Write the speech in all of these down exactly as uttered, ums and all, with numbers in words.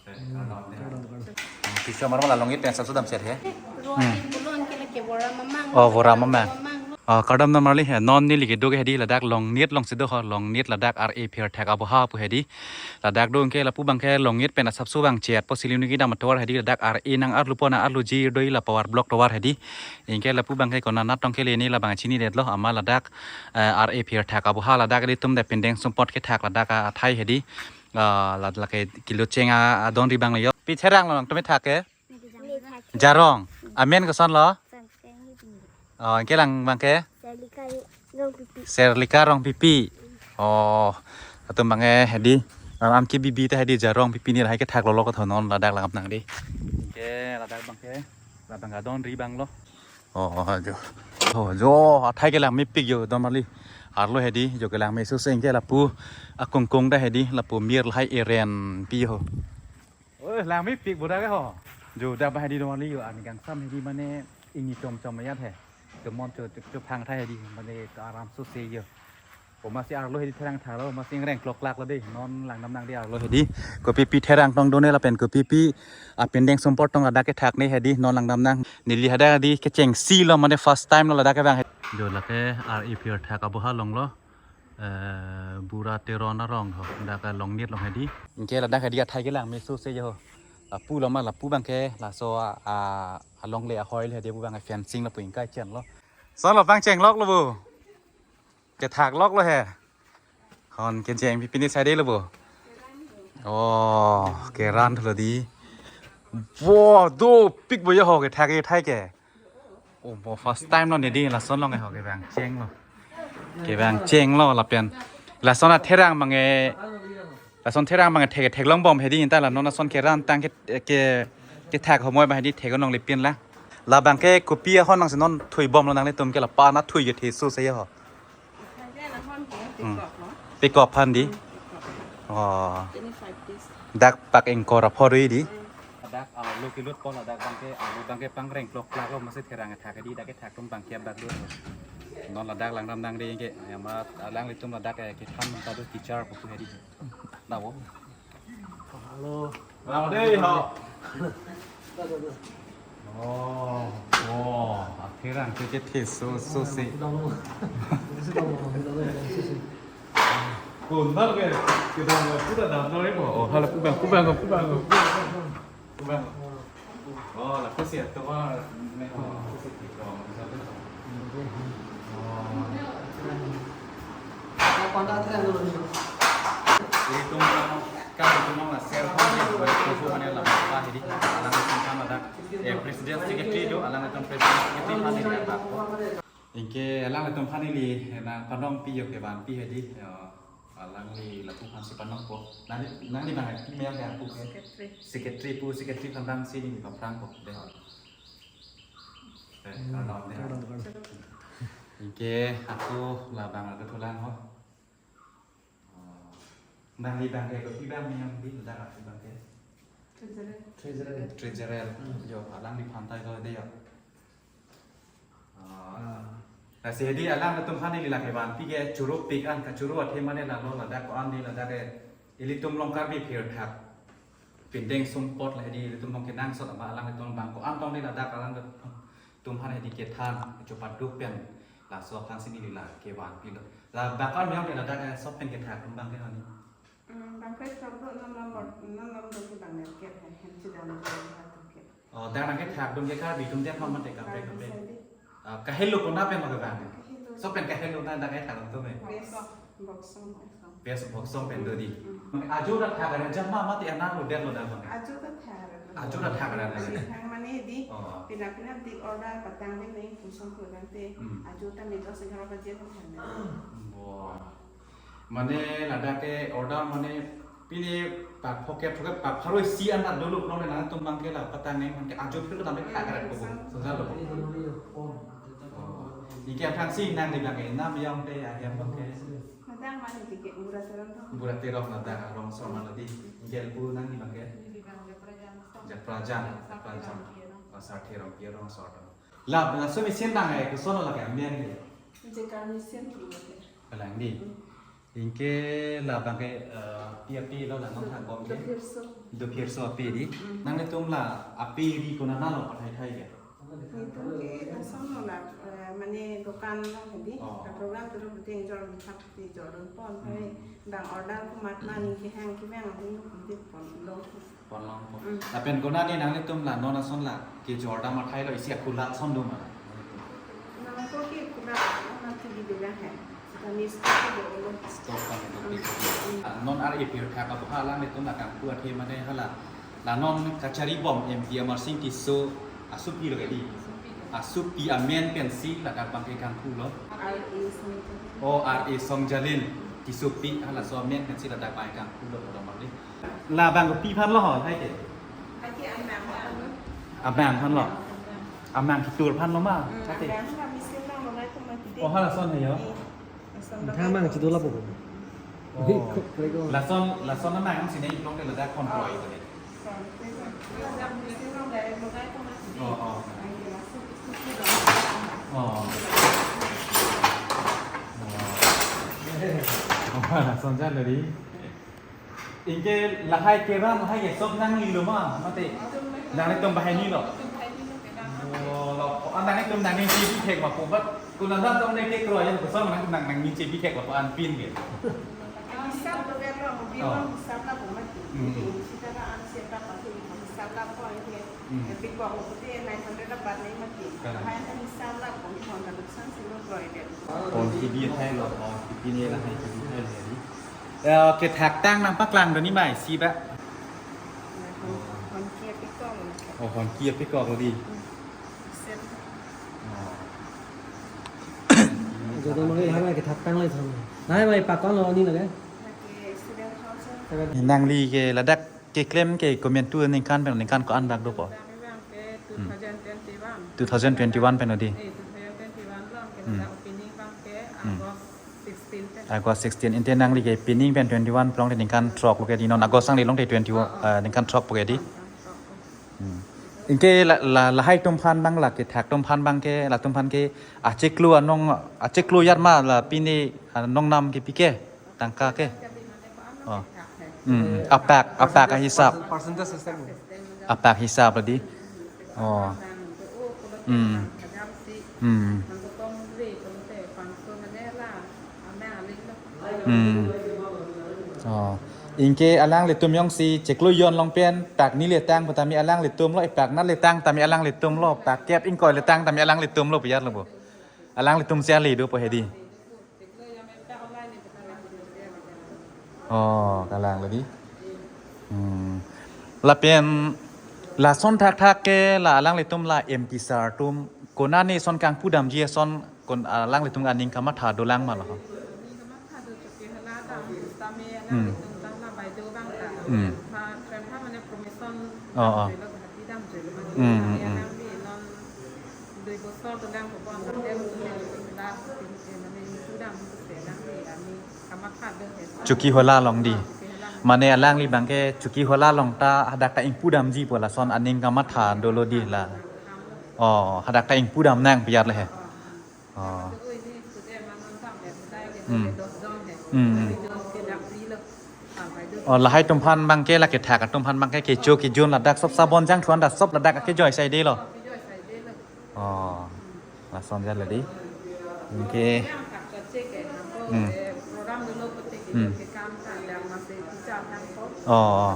Kardom, kardom. Piso mar ma la Longnit pen asapso damchet he. Ruang pulo anke lake Bora Mamang. Oh, Bora Mamang. Mamang. Oh, kardom damrali he. Non neli kedo ke hedi ladak Longnit alongsi do ho, Longnit ladak R A Phirthak aboha pu hedi. Ladak do anke lapu abangke Longnit pen asapso abang chet po Silingri kedam atovar hedi, ladak R A nang-arlupo nang-arluji do la power block tovar hedi. Anke lapu abangke konat tong ke le ne labang chinidetlo, amat ladak, eh, R A Phirthak aboha ladak ilitum de pindeng sumpot kethak ladak athai hedi. Ah, lad lake kilo cheng a, adon ri abang le yo. Pi therang lo nangtum kethak ke? Jarong. Amen koson lo? Oh, anke lang abangke? Serlika Rongpipi. Serlika Rongpipi. Oh, latum abangke hedi. Alam ke bibi ta hedi Jarong Pipi ni lahai kethak lolo kothonon ladak langdam nang di. Anke ladak abangke. Ladak adon ri abang lo. Oh, jo. Oh, jo, athai kelang mepik jo, damrali. Arlo hedi, jo kelang meso seng ke lapu akungkung ta hedi, lapu mir lahai eren pi ho. Oh, lang mepik boda ke ho. Jo, dak abang hedi damrali jo, ani kangsam hedi mane ingni chom chom ayat he. Tomon cho cho phang tha hedi, mane aram so se jo. Komatsi arlo hedi therang thalo, masi ingreng kloklak lo dei. Non langdam nang di arlo hedi. Kopipi therang tong done lapen kopipi apindeng sumpot tong ladak kethak ne hedi, non langdam nang. Neli hadak hedi kechengsi lo mane first time lo ladak kevang hedi. Jo lake R A Phirthak aboha along lo. Eh, Bura Teron arong ho. Dak Longnit along hedi. Anke ladak hedi athai kelang meso se jo ho. Lapu lo ma lapu abangke laso a, a, alongle ahoi le hedi pu abang fencing lapu ingkai chen lo. Son lo abang chenglok lo bo. Kethak lok lo he. Hon kejeng pi pini side lo bo. Oh, keran lo di. Bo dopik bo yo ho kethak kethai ke. Oh, bo first time lo ne di lason along ho kevang cheng lo. Kevang cheng lo lapen. Lason atherang abangke. Lason therang abangke thek thek longbom hedi ta la non lason keran tang ke ke kethak homoi abang hedi thek nong le pin la. Labangke kopi ahon nangsi non thui bom lo nanglitum ke la pa na thui ke the so se ho. Hmm. Pick up aphan di. Oh. Dak pak ingkoi ra phorui di. Dak arlo kelut pon ladak abangke arlo abangke pangreng kloklak lo masi therang thak di dak kethak atum abangke bak lut. Non ladak langdam nang di ke amat alanglitum ladak kethan ta do teacher pu hedi. Nabo. Hello. Hello dei ho. Oh, oh, atherang ke kethe so so se. Kundal ke kita mau sudah dam doi po. Oh, hala kubang kubang kubang kubang. Kubang. Oh, lapusi atovar, me, oh, lapusi atovar. Oh. Ilitum kan ilitum la share ko, ko mane la ba hedi, alanglitum kan ada, eh, president secretary do, alanglitum president secretary kan ada. Anke alanglitum aphan neli nangpanong pi jo kevanpi hedi. Yo, alangli lapu aphansi panongpo. Nangli, nangli abang pi meyang ke apu ke? Secretary. Secretary pu, secretary aphan abangsi neli paphrangpo. Dei ho. Eh, hmm, kardom dei ho. Kardom, kardom. Anke ako labang ako thulang ho. Oh. Nangli abangke kopi abang meyang di ladak api abangke? Treasurer. Treasurer. Treasurer. Hmm. Yo, alangliphan ta ko dei yo. Ah. Ah. Lasi hedi alanglitum aphan neli la kevanpi ke choro pik an kachoro athe mane la lo ladak ko-an di ladak ke ilitum along Karbi Phirthak pindeng sumpot la hedi ilitum along kenangsot amat alanglitum abang ko-an tong di ladak alanglitum aphan hedi kethan chopaduk pen laso aphansi neli la kevanpi lo. La bak an meyang di ladak ke sop pen kethak atum abangke honi. Hmm, bang kre sop do non number, non number ke bang net ke, hem chidam do ha tu ke. Oh, dak nangkethak atum ke Karbi atum det ma mate kaprek kaprek. Karbi side. Ah, kahelo konat pen ma kevang? Kahelo. Sop pen kahelo ta dak kethak atum e. Base Voksong, Voksong. Base Voksong pen do di. Hmm. Ajo ta thak ra jama mate anak lo det lo dak ma? Ajo ta thak ra. Ajo ta thak ra. Thang mane di. Oh. Pina pina di order patang di ning pusong ko dante. Hmm. Ajo ta me dos egharo baje ta thak ra. Wah. Mane ladak ke order mane pini pak pocket pocket pak pharo isi an ta dolo pulo nangtum abangke la patang neng mane ajo phir ta me thak ra ko. Sojalo. Oh. Anke aphrangsi nangli abangke nam yong te ahem abangke. Madang mane tiket Bura Teron to. Bura Teron ladak arong so mane di. Anke lapu nangli abangke. Japrajan, Japrajan. Oh, Sarthe Rongpi arong so. La, laso mesen abang eh, koson lo lake amen ke? Jekar mesen pulo ke. Kalang di. Hmm. Anke labang ke, eh, pi ape lo la nangthakbom ke? Dophirso. Dophirso ape di. Mm. Nanglitum la ape ri konat lo pathai thai ke? Netum ke ason lo la, eh, mane dukan lo hedi. Oh. Ka program turu puting jor mithak ti jor pon. Hmm. Hai bang order komat ma ningke hang kevang adim ningke pon lo. Pon long pon. Hmm. Lapen konat ni nanglitum la non ason la kejor dam athai lo isi akulat ason do ma? Nangko ke akulat ason ti di do la hai. Sita ni stock do lo. Stock kami do. Hmm. Ah, non ar ipir thak apo ha alanglitum la kangpu athe mane hala. La non kacharibom M P Amarsing Tisso asopi lo ke di. Asopi amen pensi ladak bang ke kangpu lo. R A Songjalin. Oh, R A Songjalin. Tissopi halaso amen pensi ladak bang kangpu lo lo mali. Labang kopi aphan lo ho, hai ke? Hai ke amang aphan lo. Amang aphan lo. Amang ketur aphan lo ma, hmm, hai ke? Amang aphan misi lang lo nai tum mati de. Oh, halason hai yo. Hmm. Tha mang chido lapu ko. Oh. Kore ko. Lason, lason amang si nai long ke ladak kon kroi ko de. Oh, oh. Oh. Oh. Oh, lason jan dari. Anke lahai kevan lahai ke sop nangli lo ma, mate. Nanglitum banghini lo. Oh, lo. Oh, nanglitum nangning chebi thek ma pu bat. Kunana tong ne ke kroi ya, koson nang, nang, nangning chebi thek ma pu an pin ke. Hisap lo ya lo, bilang hisap la ko mati. Hmm. Sita la an seta pati hisap la ko ini. Hmm. Tapi ko ko te nine hundred la bat nai mati. Kan. Hai na hisap la ko, ko na nuksan si lo kroi de. Kon chebi thai lo, kon chebi ne lahai chebi thai lo ni. Eh, kethak tang nangpaklang do ni mai si ba. Hon, hon ki apikok lo. Oh, hon ki apikok lo di. Hmm. Set. Oh. Jodo mangli hai mai kethak tang le thon. Nai mai pakon lo ni lage. Lagi student house. Nangli ke ladak keklem ke komantu ningkan pen ningkan ko-an bak do ko? Kami bang ke two thousand twenty-one. Two thousand twenty-one pen lo di. Eh, two thousand twenty-one lo ke, hmm, ladak opening bang ke, hmm, August sixteen pen. August sixteen. Ante nangli ke pining pen twenty-one pu long te ningkan throk lo ke di, non August nangli long te twenty-one, oh, oh, eh, ningkan throk po ke di. Ningkan throk po. Hmm. Anke la, la, lahai atum aphan bang, la kethak atum aphan bang ke, latum aphan ke achiklo anong, achiklo yar ma la pini anong nam ke pi ke? Tangka ke? Oh. Hmm, hmm. Apak, apak ahisap. Percentage system. Apak hisap lo di. Oh. Hmm. Hmm. Hmm. Oh. Anke alanglitum jongsi chiklo jon long pen pak ni le tang pu tame alanglitum lo, pak na le tang tame alanglitum lo, pak kep ingkoi le tang tame alanglitum lo pu yar lo bo. Alanglitum si ale do po hedi. Oh, kalang lo di. Hmm. Lapen lason thakthak ke la alanglitum la M P sir atum konane ason kangpu damji ason kon alanglitum aning kamatha dolang ma lo. Hmm. Hmm. Oh, oh. Hmm, hmm, hmm. Chokihola along di. Mane alangli bang ke Chokihola along ta hadak ta ingpu damji po lason aning kamatha dolo di la. Oh, hadak ta ingpu dam nang pu yar le he. Oh. Hmm. Hmm, hmm. Oh, lahai atum aphan bang ke la kethak atum aphan bang ke kecho kejun ladak sop sabon jang thuan da sop ladak kejoi sai de lo. Oh, lason jat lo di. Anke. Hmm. Hmm. Oh, oh.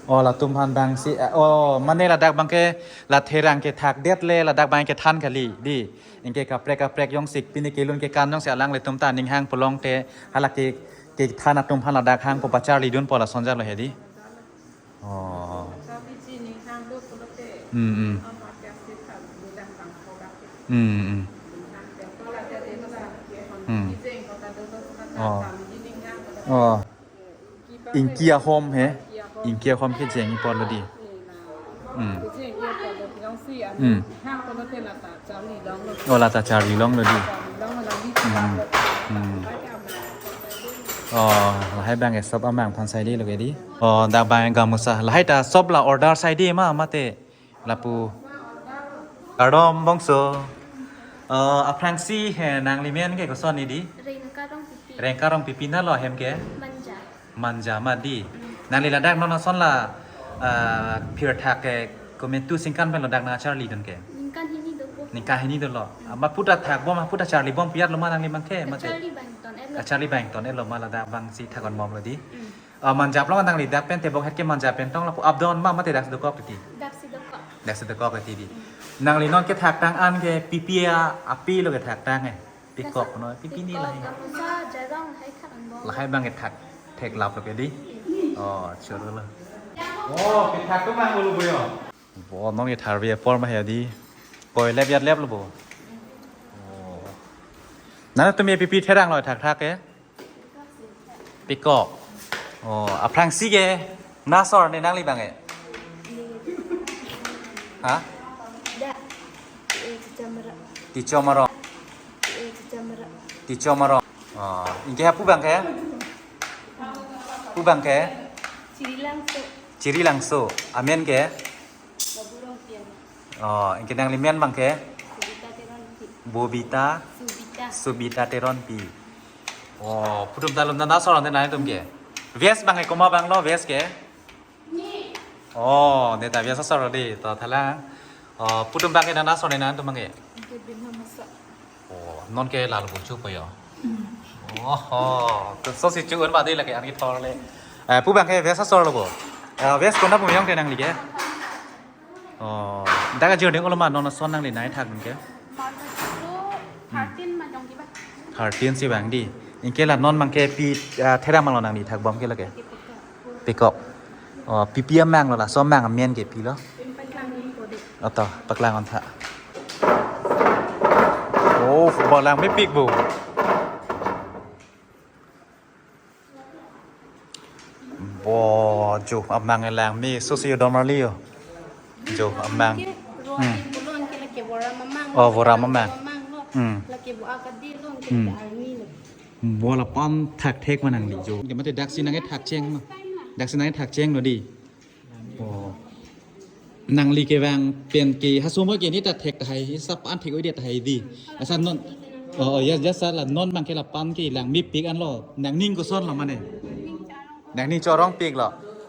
Oh, latum aphan bang si, eh, oh, mane ladak bang ke la therang kethak det le ladak bang kethan kali di. Anke kaprek kaprek jongsi pini kelun kekan jongsi alanglitum ta ning hang po long te hala ke kethan atum aphan ladak hang po pacharli dun po lason jat lo he di. Oh. Hmm, hmm. Hmm, hmm. Oh. Oh. Ingki ahom he. Ingki ahom kejeng apor lo di. Hmm. Hmm. Oh, la ta charli long lo di. Hmm. Hmm. Oh, lahai bang ke sop amang aphan sai de lo ke di. Oh, dak bang gamosa. Lahai ta sop la order sai de ma mate. Lapu. Kardom bongso. Oh, aphrangsi he nangli men ke koson ni di? Rengka Rongpipi. Rengka Rongpipi na lo ahem ke? Manja. Manja ma di. Nangli ladak non ason la, ah, phirthak ke komantu ningkan pen lo dak nangcharlidun ke? Ningkan hini dopo. Ningkan hini dolo. Ama puta thakbom, ama puta charlibom pi-at lo ma nangli abang ke? Mate. Charli abang ton-et lo. Ah, charli abang ton-et lo ma ladak abang si thakon bom lo di. Mm. Ah, Manja aplang nangli dak pen tebok het ke Manja pen tong lapu up down ma mate dak si dokok titi? Dak si dokok. Dak si dokok titi di. Mm. Nangli non kethaktang an ke pipi a, api lo kethaktang eh? Pikok no, pipi ni lahai. Pikok, gamusa, jarong lahai thak angbong. Lahai abang kethak theklap lo ke di. Oh, choro lo. Oh, kethak atum abang lo boyo. Bo non ketharve apor ma he di. Koi lep yat lep lo bo. Oh. Nangtum ye pipi therang lo thakthak ke? Pikok. Oh, aphrangsi ke nasor ne nangli abang ke? Ha? Da. Eh, Tichom Arong. Tichom Arong. Eh, Tichom Arong. Tichom Arong. Oh, anke ha pu abang ke? Pu abang ke? Chiri Langso. Chiri Langso. Amen ke? Babu Rongpipi. Oh, anke nangli amen abang ke? Subita Teronpi. Bobita? Subita. Subita Teronpi. Oh, pu atum ta lom ta nasor ante nangtum ke. Vest abang ke komat abang lo vest ke? Ni. Oh, ne ta vest asor di, to thalang. Oh, pu atum abang ke nangtum asor ne nangtum abang ke? Anke Binham Masa. Oh, non ke lalo buchu po yo. Oh, to so si chu un ba di lake an kethor le. Eh, pu abang ke vest asor lo bo. Eh, vest konat pu meyong te nangli ke? Oh, dak ajir ding olo ma non ason nangli nangthakdun ke? Marta kilo Hmm. thirteen ma jong kiba. Thirteen si abang di. Anke la non abang ke pi, ah, therang abang lo nangli thakbom ke lake? Pikok. Oh, pipi amang lo laso amang amen ke pi lo? Paklang ni kode. Ato, paklang-on tha. Oh, football langmepik bo. Bo, jo amang langme, so si yo dormar li yo. Jo amang. Ke, ruang Hmm. ke pulo anke lake Voram amang. Oh, Voram amang. Amang lo. Hmm. Lake bo akadi lo anke Hmm. lake army lo. Bo la pon thakthek ma nangli jo. Ke mate dak si nangkethak cheng ma. Dak si nangkethak cheng lo di. Oh. Nangli kevang pen ke ha somo ke ne ta thek tahai, hisap an thek oi dia tahai di. Asa non. Oh, oh, ya, ya sa la non abang ke la pon ke langmepik an lo. Nangning koson lo mane? Nangning chorongpik lo.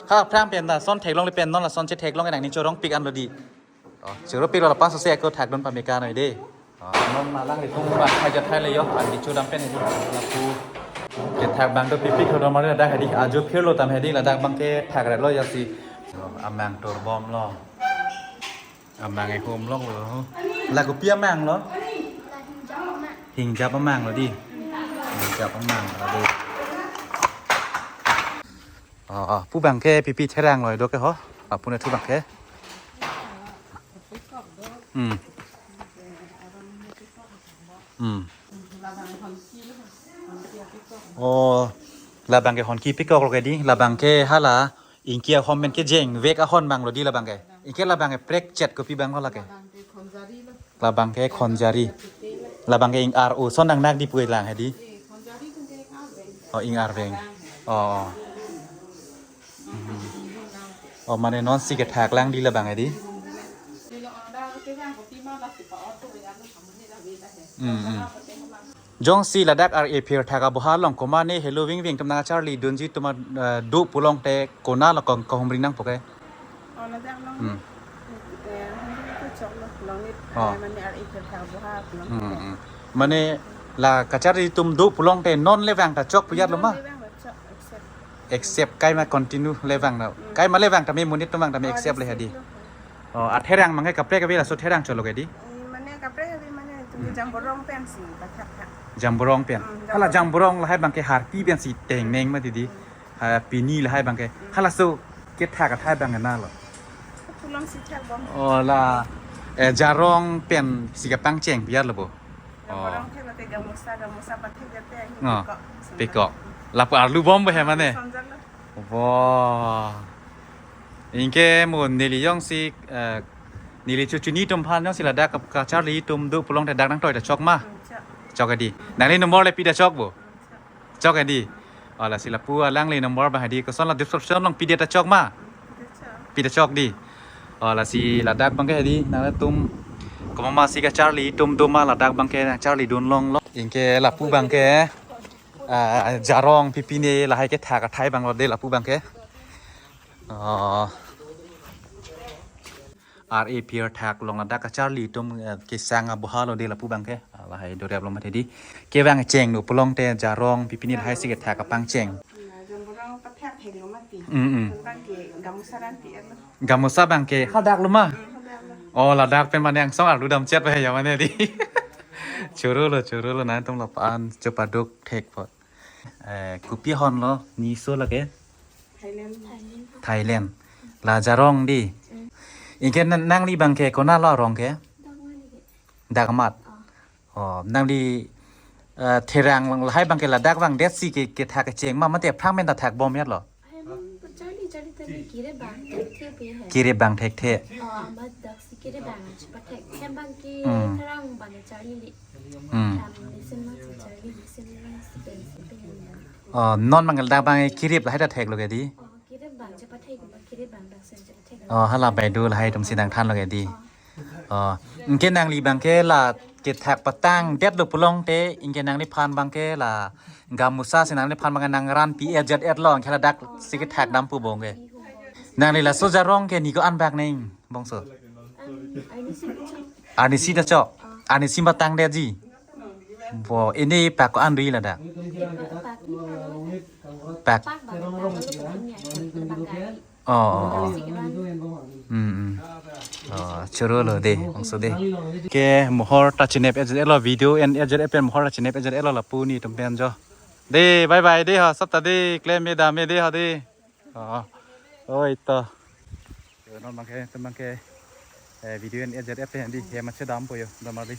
Ha, aphrang pen lason theklongle pen non lason chetheklong nangning chorongpik an lo di. Oh, chorongpik lo la pon so se ako thakdun pame ka noi de. Ah, non alanglitum ba khaja thai le yo, an kecho dam pen hedi, lapu kethak abang dopikpik thodon mari ladak hedi, ajo phirlo tam hedi, ladak abang kethak ret lo ya si. Oh, amang torbom lo. Amang ehum lo lo. La kopi amang lo? Hingjap amang lo di. Hingjap amang lo di. Oh, oh, pu abang ke pipi therang lo do ke ho. Apu ne thu abang ke. Hmm. Hmm. Oh, labang ke honki pikok lo ke di, labang ke hala ingki ahon pen kejengvek ahon abang lo di labang ke. Ingke labang ke prekchet kopi abang lo lake. Labang ke khonjari. Labang ke ing-ar o son nangnak di pui lang hedi. Oh, ing-arveng. Oh. Hmm. Oh, mane non si kethak lang di labang hedi. Hmm, hmm. Jongsi ladak ar-e phirthak aboha along komat ne helo vingving atum nangcharlidunji atum, eh, do pulote konat lo kong kahumri nangpo ke? Oh, ladak along. Hmm. Eh, hum tu chok lo, along ni, Oh. eh, mane ar-e phirthak aboha along. Hmm, hmm. Mane la kacharli atum do pulote non le vang ta chok pu-at lo ma? Non le vang ta chok, except. Except kaima continue le vang na. Hmm. Kaima le vang tame monit atum vang tame Oh, except le hedi. Except lo. Oh, atherang abang ke kaprek ave laso therang cholo ke di? Eh, mane kaprek ave mane tu Hmm. Jamborong pensi pathak thak. Jamborong pen. Hmm, Hala Jamborong. Jamborong lahai abang ke harpi pensi tengneng ma di di. Hmm. Ha, pini lahai abang ke. Hmm. Halaso kethak athai abang ke na lo. Pulong si thak bom. Oh, la, eh, jarong pensi kapangcheng pi-at lo bo. Jarong Oh. thek lo te gamusa, gamusa pathek jate ahi Oh, pikok. Pikok. Lapu arlu bom bo he mane. Sonjak lo. Bo. Ingke mo neli jongsi, eh, neli chuchuni atum aphan jongsi ladak ka-, kacharli atum do pulote dak nangtoi ta chok ma? Hmm, chok. Chok di. Nangli number le pi ta chok bo? Hmm, chok. Chok di. Oh, lasi lapu alangli number abang hedi koson la description along pidet ta chok ma? Pidet chok. Pidet chok di. Oh, lasi ladak abang ke hedi nangtum komat ma si kacharli atum do ma ladak abang ke nangcharlidun longlo. Ingke lapu abang ke Ah, jarong pipine lahai kethak athai abang lo de lapu abangke. Oh. R A P R thak along ladak kacharli atum, eh, kesang aboha lo de lapu abangke. Ah, lahai dorep lo mati di. Kevang cheng no pulote jarong pipine lahai si kethak apangcheng. Nah, jamborong pathak thek lo mati. Mm, mm. Tentang ke gamusa dan P M lo. Gamusa abangke hadak lo ma? Hmm, hadak lo. Oh, ladak pen mane angsong arlu damchet ba ya mane di. Choro lo, choro lo, nangtum lapu-an chepaduk thek apot. Eh, kopi ahon lo, ne aso lake? Thailand. Thailand. La jarong di. Mm. Anke na-, nangli abangke konat lo arong ke? Dagmani ke. Dagmat. Oh. Oh, nangli, eh, therang lahai abangke ladak vangdet si ke, kethak kecheng ma, mate aphrang pen ta thak bom ya lo? Hem, charli, charli ta ni kire bang thekthe pe he. Kire bang thekthe. Oh, amat dak si kire bang chepathek. Hem abangke Hmm. therang abangke charli li. Hmm. Hem, listen ma si charli, listen ma si pen si pen. Oh, non abang ladak abang kirip lahai ta thek lo ke di? Oh, kire bang chepathek, kire bang dak sen chepathek. Oh, hala baidu lahai atum si nangthan lo ke di? Oh. Oh, anke nangli abangke la kethak patangdet lo pulote, anke nangliphan abangke la gamusa si nangliphan abangke nang ran pi et jet et lo, anke ladak si kethak dam pu abangke. Nangli laso jarong ke ne ko-an bak neng, bangso? Am, arnisi ta chok. Arnisi ta chok? Arnisi matangdetji? Bo, ne pak ko-an do ladak? Pak. Pak. Pak bang, pak bang, pak bang, pak bang. Oh, oh, oh. Hmm, hmm. Oh, choro lo de, bangso de. Ke mohor ta chinep et jet lo, video en et jet pen mohor ta chinep et jet lo lapu netum pen jo. De, bye bye de ha, sab ta de, klem me dam me de ha de. Oh, oi to. Yo, non abangke, non abangke, eh, video en et jet pen di, hem ma chedam po yo, dam ma di.